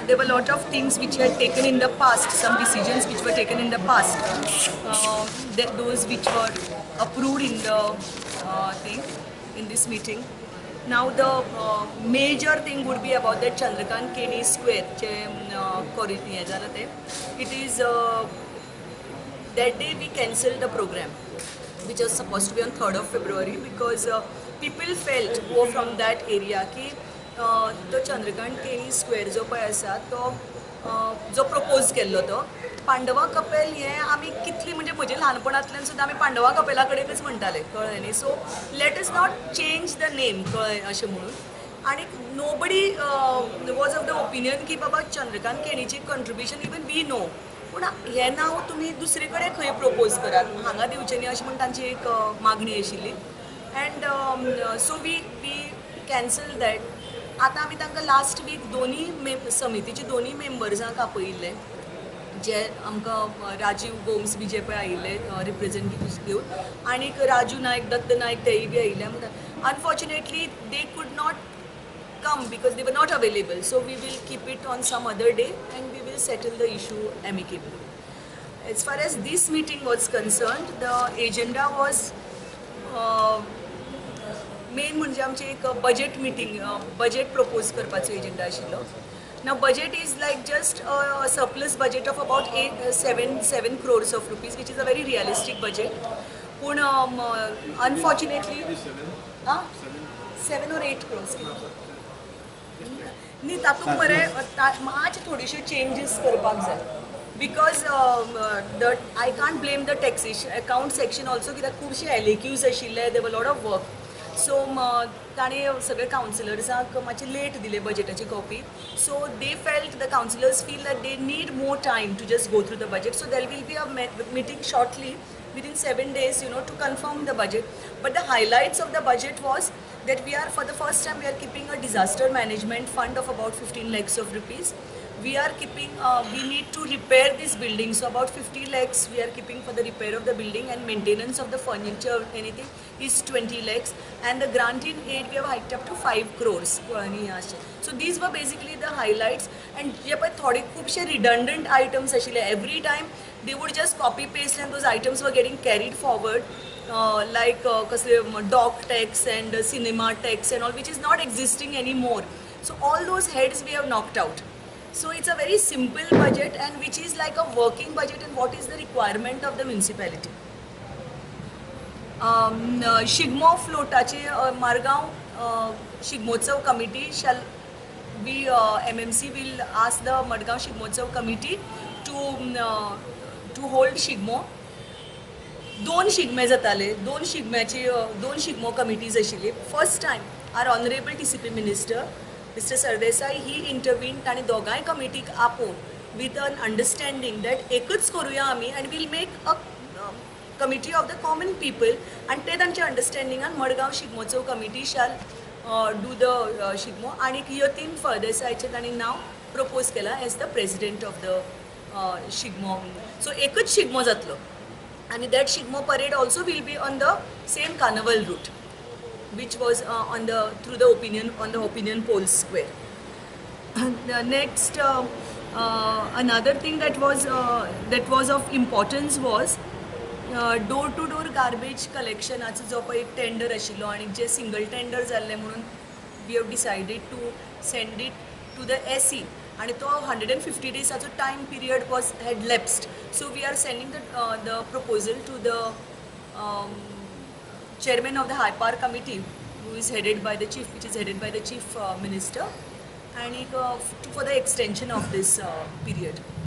There were lot of things which had taken in the past, some decisions which were taken in the past, those which were approved in the thing in this meeting. Now the major thing would be about that Chandrakant Keni Square जे हें जालां तें. It is that day we cancelled the program which was supposed to be on 3rd of February because people felt who were from that area की तो Chandrakant Keni square जो पळय आसा तो जो प्रपोज केल्लो तो पांडवा कपेल हें आमी कितली म्हणजे म्हजे ल्हानपणांतल्यान सुद्दां आमी पांडवा कपेला कडेनच म्हणटाले, कळ्ळें न्ही. So let us not change the name, कळ्ळें अशें म्हणून. आनी nobody was of the opinion की बाबा चंद्रकांत केणीची कंट्रिब्युशन इवन we know, पूण हें नांव तुमी दुसरे कडेन खंय प्रपोज करात, हांगा दिवचें न्ही अशें म्हूण तांची एक मागणी आशिल्ली. And so we cancel that. आतां आमी तांकां लास्ट वीक दोनी समितीचे दोनी मेंबर्सांक आपयिल्ले, जे आमकां राजीव गोम्स बी जे पळय आयिल्ले रिप्रेझेंटेटिव्स घेवन, आनीक राजू नायक, दत्त नायक तेय बी आयिल्ले. Unfortunately they could not come because they were not available. So we will keep it on some other day and we will settle the issue amicably. As far as this meeting was concerned, the agenda was main म्हणजे आमची एक budget meeting, budget propose करपाचो agenda आशिल्लो. Now budget is like just a surplus budget of about 7 crores of rupees, which is a very realistic budget. पूण unfortunately 7 or 8 crores न्ही, तातूंत मरे मातशे थोडेशे चेंजीस करपाक जाय because the I can't blame the taxation account section also, कित्याक खुबशे LAQs आशिल्ले, there were lot of work. So ताणें सगळे कावन्सिलर्सांक मातशें लेट दिले बजेटाची copy. So they felt, the councillors feel that they need more time to just go through the budget. So there will be a meeting shortly within 7 days, you know, to confirm the budget. But the highlights of the budget was that we are, for the first time, we are keeping a disaster management fund of about 15 lakhs of rupees. We are keeping, we need to repair this building, so about 50 lakhs we are keeping for the repair of the building, and maintenance of the furniture, anything is 20 lakhs, and the grant in aid we have hiked up to 5 crores. So these were basically the highlights. And जे पळय थोडे खुबशे redundant items आशिल्ले, every time they would just copy paste and those items were getting carried forward, like कसले dog tax and cinema tax and all, which is not existing anymore. So all those heads we have knocked out. So it's a very simple budget and which is like a working budget and what is the requirement of the municipality. Shigmo फ्लोटाचे Margao Shigmotsav committee shall be, MMC will ask the Madgaon Shigmotsav committee to hold Shigmo. दोन शिगमे जाताले, दोन शिगम्याची दोन Shigmo committees आशिल्ली. First time our honourable TCP minister Mister Sardesai he intervene, ताणें दोगांय कमिटीक आपोवन with an understanding that एकच करुया आमी and we'll make a committee of the common people, आनी ते तांच्या अंडरस्टँडिंगान Madgaon Shigmotsav committee shall do the Shigmo. आनी यतीन फळदेसायचें तांणी नांव प्रपोज केलां as the president of the Shigmo. So एकच शिगमो जातलो आनी that Shigmo parade also will be on the same carnival route which was on the through the opinion on the opinion poll square. The next another thing that was of importance was door to door garbage collection आचो जो पळय एक tender आशिल्लो आनी जे single tender जाल्लें म्हणून we have decided to send it to the SE, आनी तो 150 डेजाचो time period was had lapsed. So we are sending the proposal to the chairman of the high power committee, who is headed by the chief, which is headed by the chief minister, and for the extension of this period.